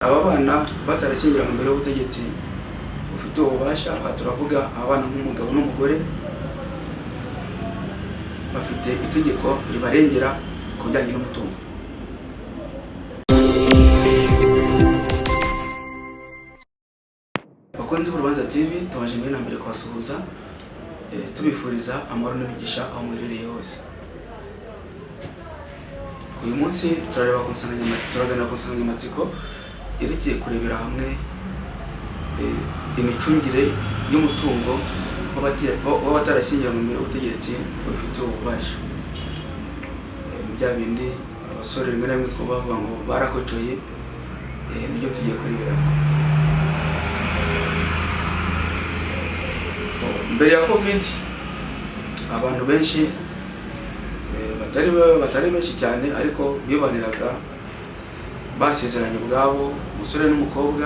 Aba bana batarashyingiranywe imbere y'ubutegetsi bufite ububasha, aha turavuga abana nk'umugabo n'umugore, bafite itegeko ribarengera ku bijyanye n'umutungo. Bakunzi b'Urubanza TV, tubanje mbere na mbere kubasuhuza, tubifuriza amahoro n'imigisha aho muherereye hose. Uyu munsi turareba ku turaganira ku nsanganyamatsiko yerekeye kurebera hamwe imicungire y'umutungo w'abatarashyingiranywe imbere y'ubutegetsi bufite ububasha. Ni bya bindi abasore rimwe na rimwe twumva bavuga ngo barakocoye, nibyo tugiye kurebera hamwe. Mbere ya Covid, abantu benshi, batari benshi cyane, ariko bibaniraga basezeranye ubwabo, umusore n'umukobwa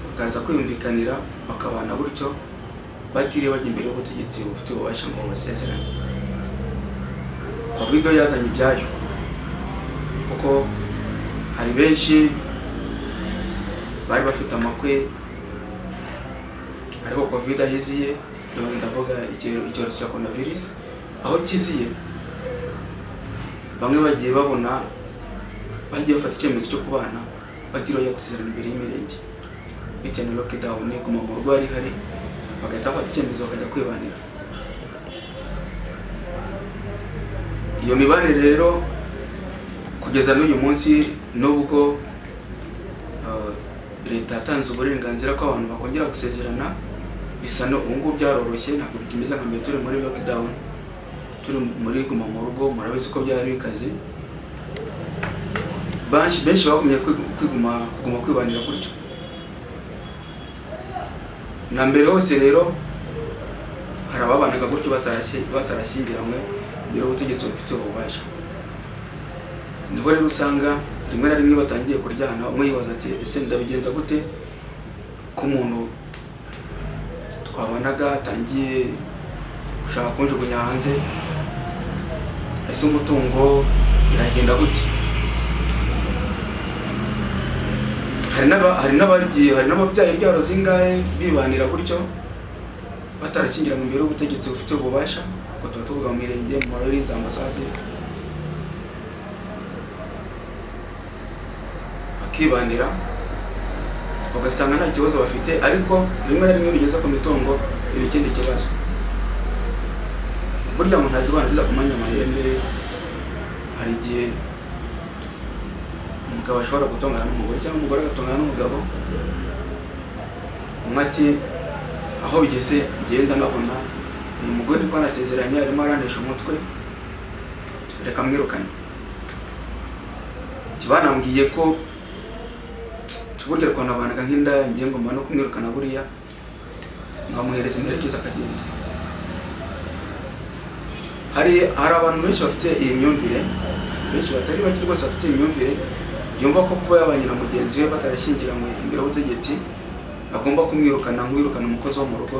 bakaza kwiyumvikanira bakabana gutyo, batiriwe bajya imbere y'ubutegetsi bufite ububasha ngo basezerane. Covid yo yazanye ibyayo, kuko hari benshi bari bafite amakwe, ariko Covid aho iziye, ndavuga icyorezo cya coronavirus aho kiziye, bamwe bagiye babona, bagiye bafata icyemezo cyo kubana batiriwe bajya gusezerana imbere y'imirenge, bitewe na lockdown, guma mu rugo hari hari, bagahita bafata icyemezo bakajya kwibanira. Iyo mibanire rero kugeza n'uyu munsi, nubwo leta yatanze uburenganzira ko abantu bakongera gusezerana, bisa no ubu ngubu byaroroshye, ntabwo bikimeze nka mbere turi muri lockdown, turi muri guma mu rugo. Murabizi ko byari bikaze, benshi benshi bagumye kuguma kwibanira gutyo. Na mbere hose rero hari ababanaga gutyo batarashyingiranywe mbere y'ubutegetsi bufite ububasha. Niho rero usanga rimwe na rimwe batangiye kuryana, umwe yibaza ati: "Ese ndabigenza gute ko umuntu twabanaga atangiye gushaka kunjugunya hanze? Ese umutungo biragenda gute?" Hari n'abagiye, hari n'ababyaye ibyaro zingahe bibanira gutyo batarashyingiranywe imbere y'ubutegetsi bufite ububasha, ubwo tuba tuvuga mu mirenge, muri za ambasade, bakibanira ugasanga nta kibazo bafite, ariko rimwe na rimwe bigeze ku mitungo biba ikindi kibazo. Burya ngo ntazibana zidakomanya amahembe. Hari igihe umugabo ashobora gutongana n'umugore, cyangwa umugore agatongana n'umugabo, umwe ati: "Aho bigeze ngenda nabona uyu mugore ko anasezeranye arimo aranesha umutwe, reka mwirukane." Ati: "Banambwiye ko burya twanabanaga nk'indaya, ngiye ngomba no kumwirukana, buriya nkamuhereza imperekeza akagenda." Hari abantu benshi bafite iyi myumvire, benshi batari bake rwose bafite iyi myumvire, yumva ko kuba yabanye na mugenzi we batarashyingiranywe imbere y'ubutegetsi agomba kumwirukana nk'uwirukana umukozi wo mu rugo.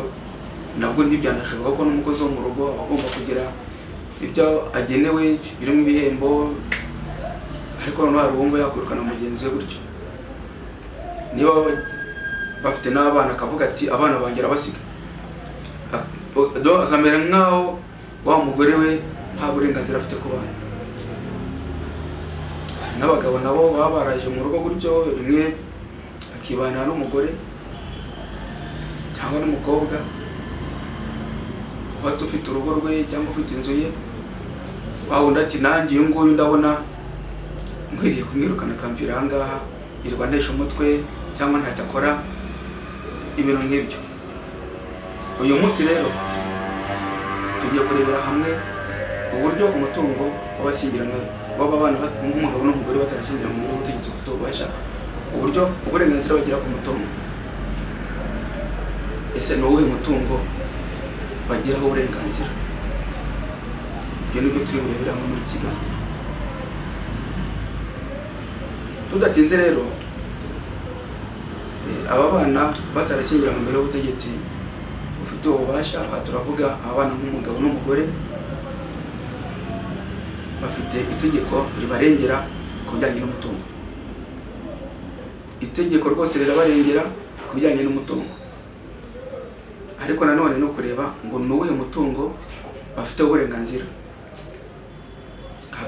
Nabwo ntibyanashoboka, ko n'umukozi wo mu rugo aba agomba kugira ibyo agenewe birimo ibihembo, ariko noneho hari uwumva yakwirukana mugenzi we gutyo. Niba bafite n'abana, akavuga ati: "Abana banjye arabasiga," akamera nk'aho wa mugore we nta burenganzira afite ku bana. Hari n'abagabo nabo baba baraje mu rugo gutyo, rimwe akibanira n'umugore cyangwa n'umukobwa uhatse, ufite urugo rwe cyangwa ufite inzu ye, wa wundi ati: "Nanjye uyu nguyu ndabona nkwiriye kumwirukana, akamvira aha ngaha, yirirwa ndesha umutwe cyangwa ntacyo akora," ibintu nk'ibyo. Uyu munsi rero tugiye kurebera hamwe uburyo umutungo w'abashyingiranywe, w'ababana nk'umugabo n'umugore batarashyingiranywe mu butegetsi bufite ububasha, uburyo uburenganzira bagira ku mutungo. Ese ni uwuhe mutungo bagiraho uburenganzira? Ibyo nibyo turi burebere hamwe muri iki kiganiro. Tudatinze rero, aba bana batarashyingiranywe imbere y'ubutegetsi bufite ububasha, aha turavuga abana nk'umugabo n'umugore, bafite itegeko ribarengera ku bijyanye n'umutungo. Itegeko rwose rirabarengera ku bijyanye n'umutungo, ariko nanone no kureba ngo ni uwuhe mutungo bafite uburenganzira.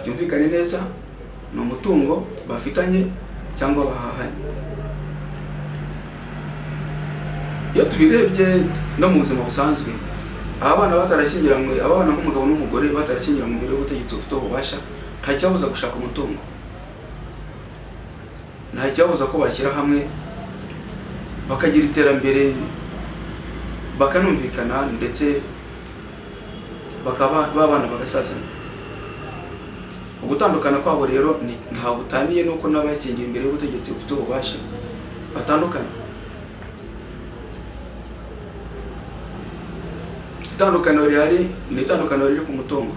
Byumvikane neza, ni umutungo bafitanye cyangwa bahahanye. Iyo tubirebye no mu buzima busanzwe, aba bana batarashyingiranywe, aba bana nk'umugabo n'umugore batarashyingiranywe imbere y'ubutegetsi bufite ububasha, nta cyabuza gushaka umutungo, nta cyabuza ko bashyira hamwe bakagira iterambere, bakanumvikana, ndetse bakaba babana bagasazana. Ugutandukana kwabo rero ntaho butaniye nuko n'abashyingiwe imbere y'ubutegetsi bufite ububasha batandukana. Itandukaniro rihari ni itandukaniro riri ku mutungo,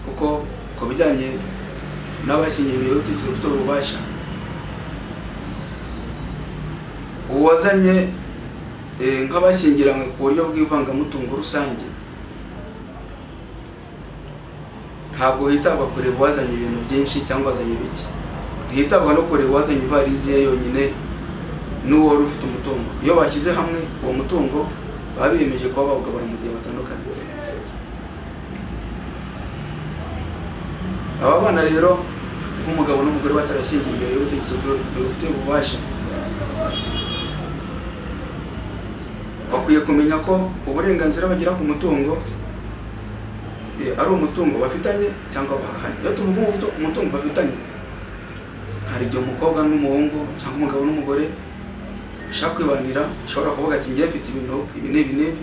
kuko ku bijyanye n'abashyingiwe imbere y'ubutegetsi bufite ububasha, uwazanye nk'abashyingiranywe ku buryo bw'ivangamutungo rusange, ntabwo hitabwa kureba uwazanye ibintu byinshi cyangwa wazanye bike, ntihitabwa no kureba uwazanye ivarizi ye yonyine n'uwo wari ufite umutungo. Iyo bashyize hamwe uwo mutungo baba biyemeje kuba bawugabana mu gihe batandukanye. Aba bana rero nk'umugabo n'umugore batarashyingiwe imbere y'ubutegetsi bufite ububasha, bakwiye kumenya ko uburenganzira bagira ku mutungo ari umutungo bafitanye cyangwa bahahanye. Iyo tuvuga umutungo bafitanye, hari igihe umukobwa n'umuhungu cyangwa umugabo n'umugore ushaka kwibanira ashobora kuvuga ati ngiye mfite ibintu ibi n'ibi n'ibi,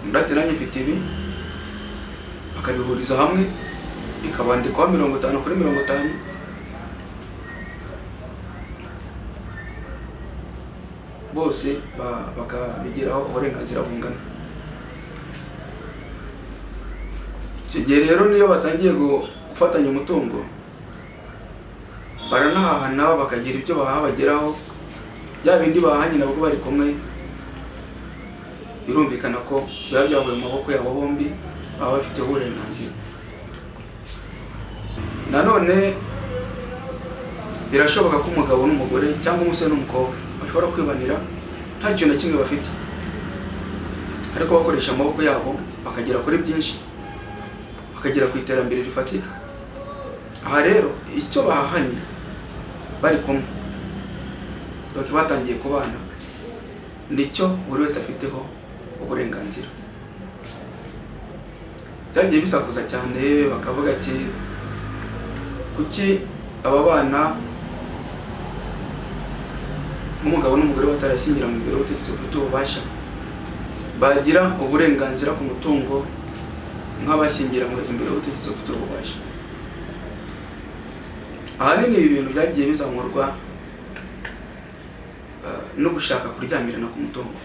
undi ati nanjye mfite ibi, bakabihuriza hamwe bikabandikwaho 50 kuri 50. Bose bakabigiraho uburenganzira bungana. Icyo gihe rero niyo batangiye gufatanya umutungo, baranahahana bakagira ibyo bahaha bageraho, bya bindi bahahanye nabwo bari kumwe, birumvikana ko biba byavuye mu maboko yabo bombi, baba bafite uburenganzira. Nanone birashoboka ko umugabo n'umugore cyangwa umusore n'umukobwa bashobora kwibanira nta kintu na kimwe bafite, ariko bakoresha amaboko yabo bakagera kuri byinshi, bakagera ku iterambere rifatika. Aha rero icyo bahahanye bari kumwe, batangiye kubana, nicyo buri wese afiteho uburenganzira. Byagiye bisakuza cyane, bakavuga ati kuki aba bana nk'umugabo n'umugore batarashyingiranywe imbere y'ubutegetsi bufite ububasha bagira uburenganzira ku mutungo nk'abashyingiranywe imbere y'ubutegetsi bufite ububasha. Ahanini ibi bintu byagiye bizamurwa no gushaka kuryamirana ku mutungo.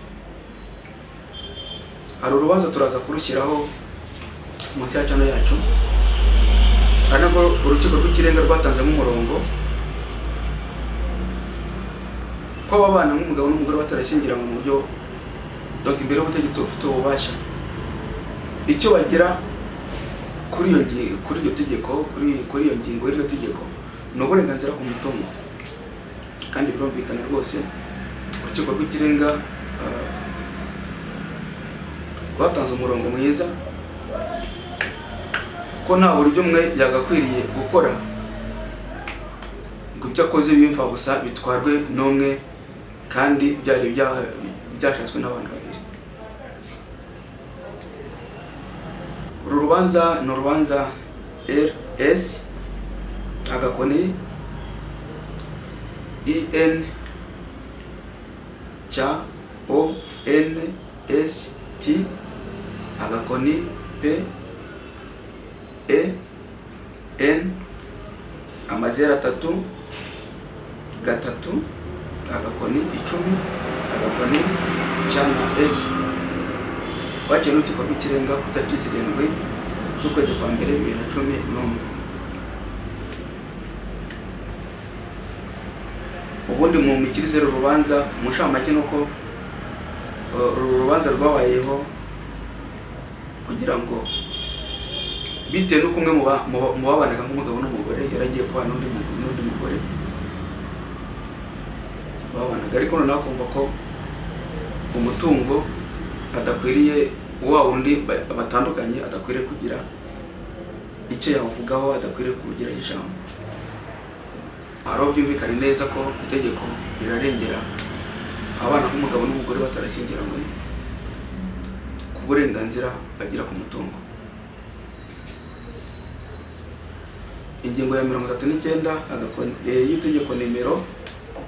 Hari urubanza turaza kurushyiraho munsi ya channel yacu, ari nabwo urukiko rw'ikirenga rwatanzemo umurongo ko aba bana nk'umugabo n'umugore batarashyingiranywe mu buryo donc imbere y'ubutegetsi bufite ububasha, icyo bagira kuri iyo kuri iryo tegeko, kuri iyo ngingo y'iryo tegeko ni uburenganzira ku mutungo. Kandi birumvikana rwose urukiko rw'ikirenga rwatanze umurongo mwiza ko nta buryo umwe yagakwiriye gukora ngo ibyo akoze bimfa gusa bitwarwe n'umwe kandi byari byashatswe n'abantu babiri. Uru rubanza ni urubanza RS agakoni EN C O N S T agakoni P E N amazeru 3 3 agakoni 10 agakoni C na S. Rwaciye n'urukiko rw'ikirenga ku itariki 7 z'ukwezi kwa mbere 2011. Ubundi mu mikirize y'uru rubanza, mu nshamake nuko uru rubanza rwabayeho kugira ngo bitewe n'uko umwe mu babanaga nk'umugabo n'umugore yaragiye kubana n'undi mugore, Babanaga, ariko noneho akumva ko umutungo adakwiriye, wa wundi batandukanye adakwiriye kugira icyo yawuvugaho, adakwiriye kugira ijambo. Hari aho byumvikane neza ko itegeko rirarengera abana nk'umugabo n'umugore batarashyingiranywe ku burenganzira bagira ku mutungo. Ingingo ya 39 y'itegeko nimero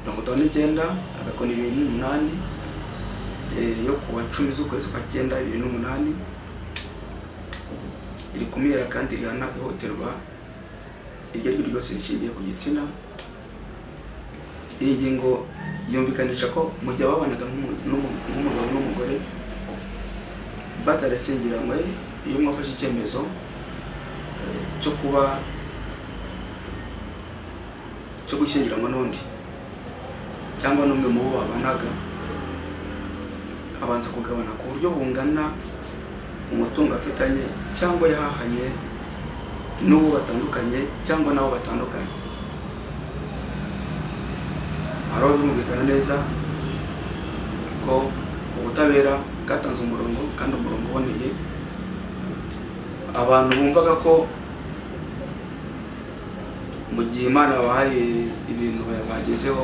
59 agakoni 2008, yo kuwa 10 z'ukwezi kwa 9 2008, irikumira kandi rihana ihohoterwa iryo ari ryo ryose rishingiye ku gitsina. Iyi ngingo yumvikanisha ko mu gihe babanaga nk'umugabo n'umugore batarashyingiranywe, iyo umwe afashe icyemezo cyo gushyingiranwa n'undi cyangwa n'umwe mu bo babanaga, abanza kugabana ku buryo bungana umutungo afitanye cyangwa yahahanye n'uwo batandukanye cyangwa n'abo batandukanye. Hari aho birumvikana neza ko ubutabera bwatanze umurongo, kandi umurongo uboneye. Abantu bumvaga ko mu gihe Imana yabahaye ibintu bagezeho,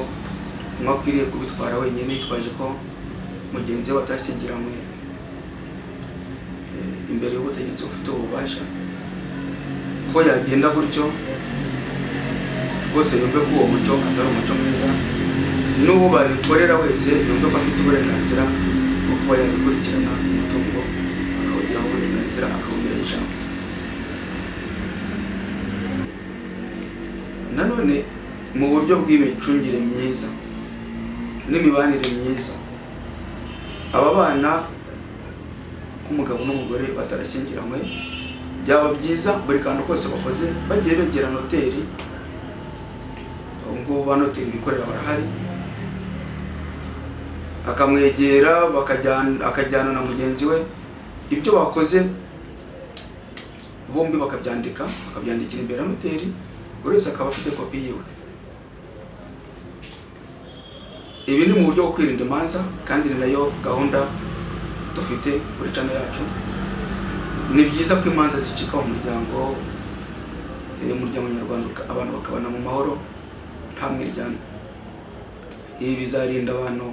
umwe akwiriye kubitwara wenyine yitwaje ko mugenzi we batashyingiranywe imbere y'ubutegetsi bufite ububasha, ko yagenda gutyo rwose yumve ko uwo muco atari umuco mwiza, n'uwo babikorera wese yumve ko afite uburenganzira bwo kuba yabikurikirana, umutungo akawugiraho uburenganzira, akawugira ijambo. Nanone mu buryo bw'imicungire myiza n'imibanire myiza, aba bana nk'umugabo n'umugore batarashyingiranywe, byaba byiza buri kantu kose bakoze bagiye begera noteri. Ubu ngubu ba noteri bikorera barahari, akamwegera akajyana na mugenzi we, ibyo bakoze bombi bakabyandika, bakabyandikira imbere ya noteri, buri wese akaba afite kopi yiwe. Ibi ni mu buryo bwo kwirinda imanza, kandi ni nayo gahunda dufite kuri channel yacu. Ni byiza ko imanza zicika mu muryango, umuryango nyarwanda abantu bakabana mu mahoro nta mwiryane. Ibi bizarinda abantu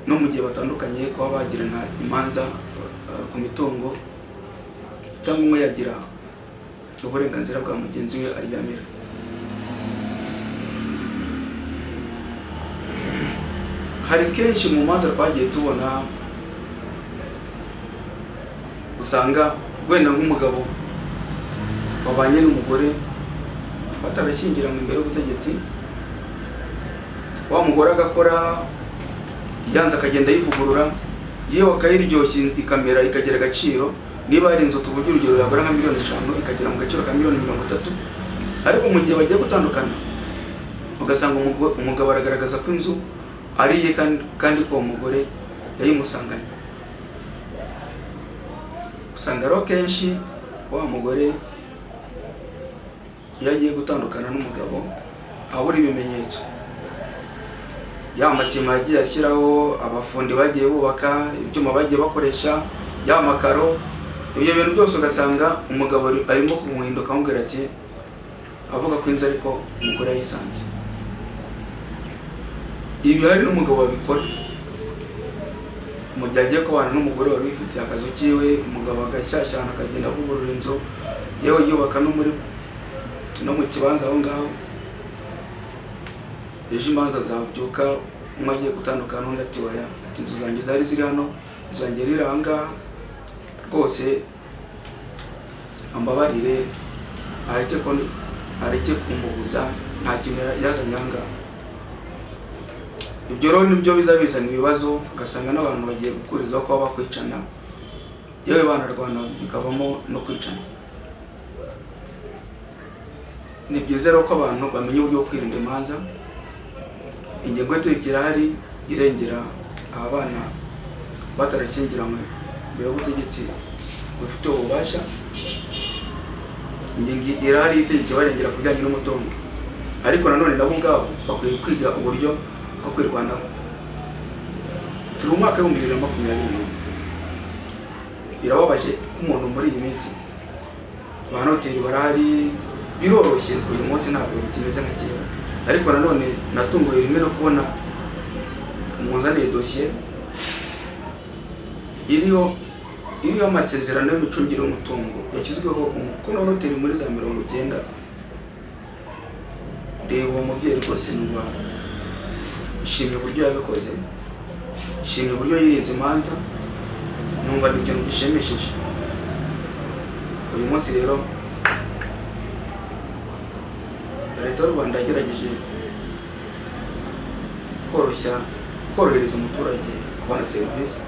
no mu gihe batandukanye kuba bagirana imanza ku mitungo, cyangwa umwe yagira uburenganzira bwa mugenzi we aryamira. Hari kenshi mu manza twagiye tubona, usanga wenda nk'umugabo wabanye n'umugore batarashyingiranywe imbere y'ubutegetsi, wa mugore agakora yanze akagenda ayivugurura, yewe akayiryoshya ikamera ikagira agaciro. Niba hari inzu tuvuge urugero yagura nka miliyoni 5 ikagera mu gaciro ka miliyoni 30, ariko mu gihe bagiye gutandukana ugasanga umugabo aragaragaza ko inzu ari iye kandi ko uwo mugore yayimusanganye. Usanga rero kenshi wa mugore iyo agiye gutandukana n'umugabo abura ibimenyetso, ya masima yagiye ashyiraho, abafundi bagiye bubaka, ibyuma bagiye bakoresha, ya makaro, ibyo bintu byose ugasanga umugabo arimo kumuhinduka amubwira ati, avuga ko inzu ariko umugore yayisanze. Ibi hari n'umugabo wabikora mu gihe agiye kubana n'umugore wari wifitiye akazu kiwe, umugabo agashyashyana akagenda avugurura inzu, yewe yubaka no mu kibanza aho ngaho. Ejo imanza zabyuka, umwe agiye gutandukana n'undi ati oya, ati inzu zanjye zari ziri hano, inzu zanjye ziri aha ngaha, rwose ambabarire areke kumubuza, nta kintu yazanye aha ngaha. Ibyo rero nibyo biza bizana ibibazo, ugasanga n'abantu bagiye gukurizaho kuba bakwicana, yewe banarwana bikavamo no kwicana. Ni byiza rero ko abantu bamenya uburyo bwo kwirinda imanza. Ingingo y'itegeko irahari irengera aba bana batarashyingiranywe mbere y'ubutegetsi bufite ububasha. Ingingo irahari y'itegeko ibarengera ku bijyanye n'umutungo, ariko nanone nabo ubwabo bakwiye kwiga uburyo bwo kwirwanaho. Turi mu mwaka w'2021. Birababaje ko umuntu muri iyi minsi, ba noteri barahari, biroroshye uyu munsi, ntabwo bikimeze nka kera. Ariko nanone natunguwe rimwe no kubona umuzaniye dosiye iriho amasezerano y'imicungire y'umutungo yashyizweho umukono wa noteri muri za 90. Reba uwo mubyeyi rwose, nuba shimye uburyo yabikoze, shimye uburyo yirinze imanza, numva ni ikintu gishimishije. Uyu munsi rero Leta y'u Rwanda yagerageje korohereza umuturage kubona serivisi.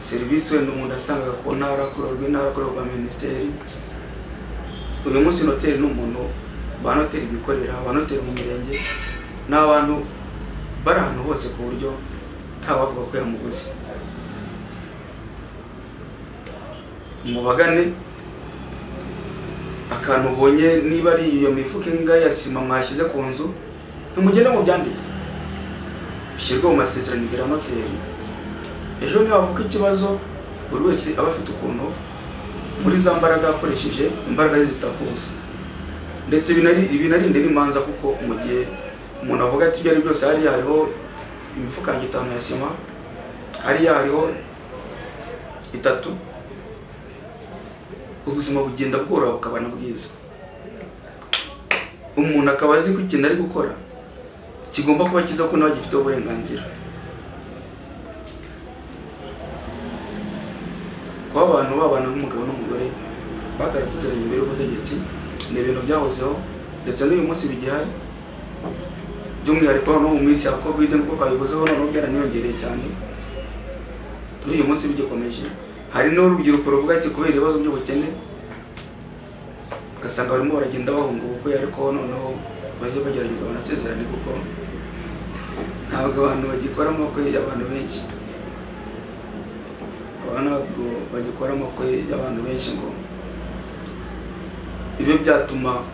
Serivisi wenda umuntu asangaga ku ntara, ku rwego rw'intara, ku rwego rwa minisiteri. Uyu munsi noteri ni umuntu, ba noteri bikorera, ba noteri mu mirenge ni abantu bari ahantu hose, ku buryo ntawavuga ko yamuguze. Mubagane, akantu ubonye, niba ari iyo mifuka ingahe ya sima mwashyize ku nzu, nimugende mubyandike, bishyirwe mu masezerano imbere ya noteri. Ejo nihavuka ikibazo, buri wese aba afite ukuntu muri za mbaraga yakoresheje, imbaraga ze zitakubuza, ndetse binarinde n'imanza, kuko mu gihe umuntu avuga ati ibyo ari byose, hariya hariho imifuka yanjye itanu ya sima, hariya hariho itatu, ubuzima bugenda bworoha, bukaba na bwiza. Umuntu akaba azi ko ikintu ari gukora kigomba kuba cyiza, ko nawe agifiteho uburenganzira. Kuba abantu babana nk'umugabo n'umugore batarasezeranye imbere y'ubutegetsi ni ibintu byahozeho, ndetse n'uyu munsi bigihari, by'umwihariko no mu minsi ya Covid nk'uko twabivuzeho, noneho byaraniyongereye cyane, n'uyu munsi bigikomeje. Hari n'urubyiruko ruvuga ati kubera ibibazo by'ubukene, ugasanga barimo baragenda bahunga ubukwe, ariko noneho bajye bagerageza banasezerane, kuko ntabwo abantu bagikora amakwe y'abantu benshi. Aba ntabwo bagikora amakwe y'abantu benshi ngo bibe byatuma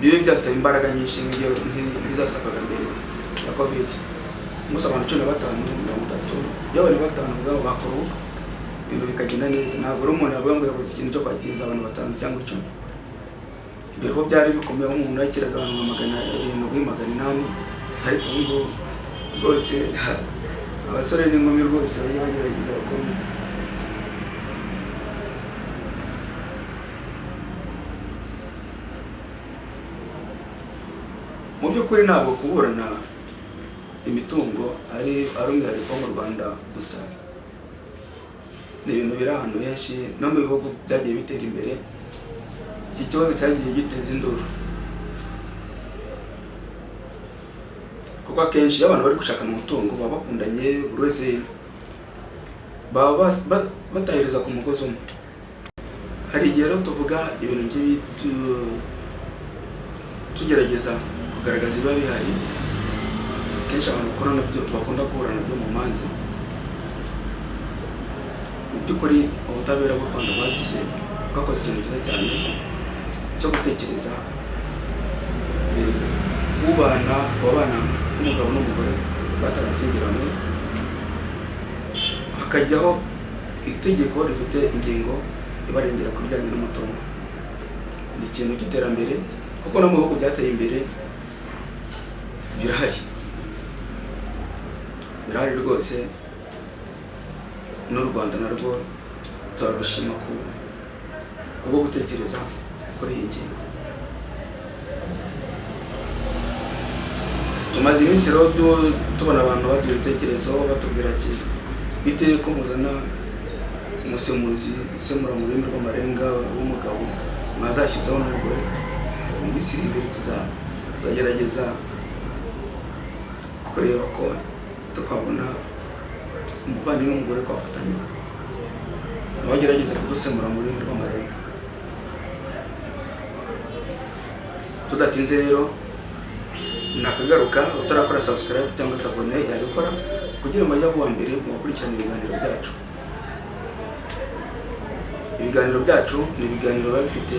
bibe byasaba imbaraga nyinshi nk'izasabwaga mbere ya Covid. Umunsi abantu 15, 30, iyo abantu batanu ubwabo bakora ubukwe, ibintu bikagenda neza. Ntabwo uri umuntu yavuga ngo yabuze ikintu cyo kwakiriza abantu batanu cyangwa 10. Mbere ko byari bikomeye, aho umuntu yakiraga abantu nka 700, 800, ariko ubu ngubu rwose abasore n'inkumi rwose bajye bagerageza bakore ubukwe. Mu by'ukuri ntabwo kuburana imitungo ari umwihariko wo mu Rwanda gusa, ni ibintu biri ahantu henshi no mu bihugu byagiye bitera imbere. Iki kibazo cyagiye giteza induru, kuko akenshi iyo abantu bari gushakana umutungo baba bakundanye, buri wese baba batahiriza ku mugozi umwe. Hari igihe rero tuvuga ibintu nk'ibi tugerageza kugaragaza ibiba bihari. Kenshi abantu bakunda guhura nabyo mu manza. Mu by'ukuri ubutabera bw'u Rwanda bwakoze ikintu cyiza cyane cyo gutekereza ubana ababana nk'umugabo n'umugore batarashyingiranywe, hakajyaho itegeko rifite ingingo ibarengera ku bijyanye n'umutungo. Ni ikintu cy'iterambere, kuko no mu bihugu byateye imbere birahari, birahari rwose. N'u Rwanda narwo turarushima kubwo gutekereza kuri iyi ngingo. Tumaze iminsi rero tubona abantu baduha ibitekerezo, batubwira ati bite ko muzana umusemuzi usemura mu rurimi rw'amarenga w'umugabo, mwazashyizeho n'umugore? Mu minsi iri imbere tuzagerageza kureba ko twabona umuvandimwe w'umugore twafatanya, abagerageza kudusemura mu rurimi rw'amarenga. Tudatinze rero, nakagaruka. Utarakora subscribe cyangwa se abone yabikora kugira ngo ajye uwa mbere mu bakurikirana ibiganiro byacu. Ibiganiro byacu ni ibiganiro biba bifite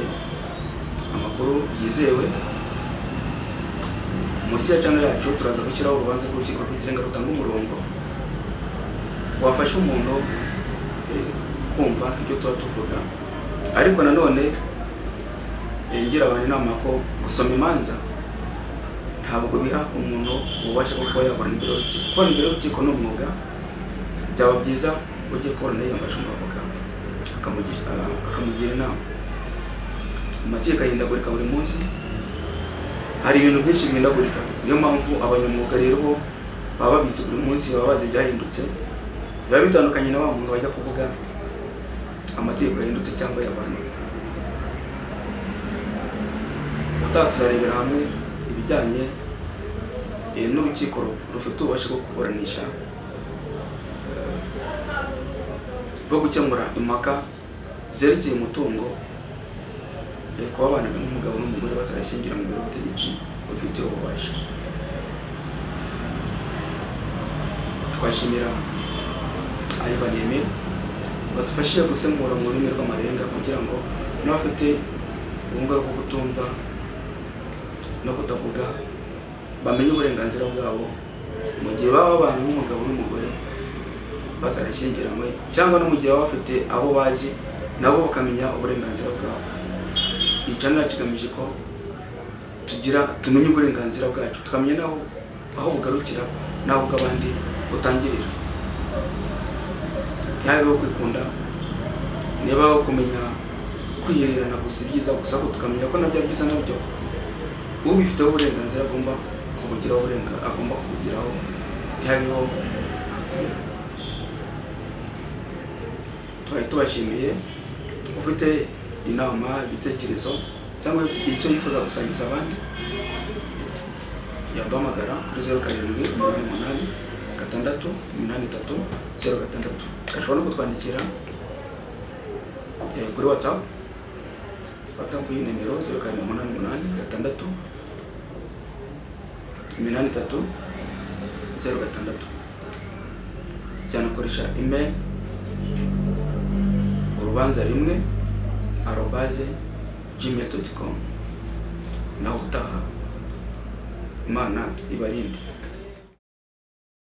amakuru yizewe. Munsi ya channel yacu turaza gushyiraho urubanza rw'Urukiko rw'Ikirenga rutanga umurongo wafasha umuntu kumva ibyo tuba tuvuga. Ariko nanone ngira abantu inama ko gusoma imanza ntabwo biha umuntu ububasha bwo kuba yaburana imbere y'urukiko. Kuburana imbere y'urukiko ni umwuga. Byaba byiza ugiye kuburana yiyambaje umwavoka, akamugira inama. Amategeko ahindagurika buri munsi, hari ibintu byinshi bihindagurika. Niyo mpamvu abanyamwuga rero bo baba babizi buri munsi, baba bazi ibyahindutse. Biba bitandukanye na wa muntu wajya kuvuga amategeko yahindutse cyangwa y'abantu. Ubutaha tuzarebera hamwe ibijyanye n'urukiko rufite ububasha bwo kuburanisha, bwo gukemura impaka zerekeye umutungo, ku babanaga nk'umugabo n'umugore batarashyingiranywe imbere y'ubutegetsi bufite ububasha. Twashimira Ivan Emile badufashije gusemura mu rurimi rw'amarenga kugira ngo n'abafite ubumuga bwo kutumva no kutavuga bamenye uburenganzira bwabo mu gihe baba babana nk'umugabo n'umugore batarashyingiranywe, cyangwa no mu gihe baba bafite abo bazi, nabo bakamenya uburenganzira bwabo. Iyi channel yacu igamije ko tugira tumenye uburenganzira bwacu, tukamenya n'aho aho bugarukira n'aho bw'abandi butangirira. Ntihabeho kwikunda, nibaho kumenya kwihererana gusa ibyiza gusa, ahubwo tukamenya ko nabyo byiza nabyo ubifiteho uburenganzira agomba kubugiraho agomba kubugiraho, ntihabeho. Twari tubashimiye. Ufite inama, igitekerezo cyangwa icyo yifuza gusangiza abandi, yaduhamagara kuri 0788683006. Ashobora no kutwandikira kuri WhatsApp y'iyi nimero: 0788683006. Cyanakoresha email urubanza1@gmail.com. Naho utaha, Imana ibarinde.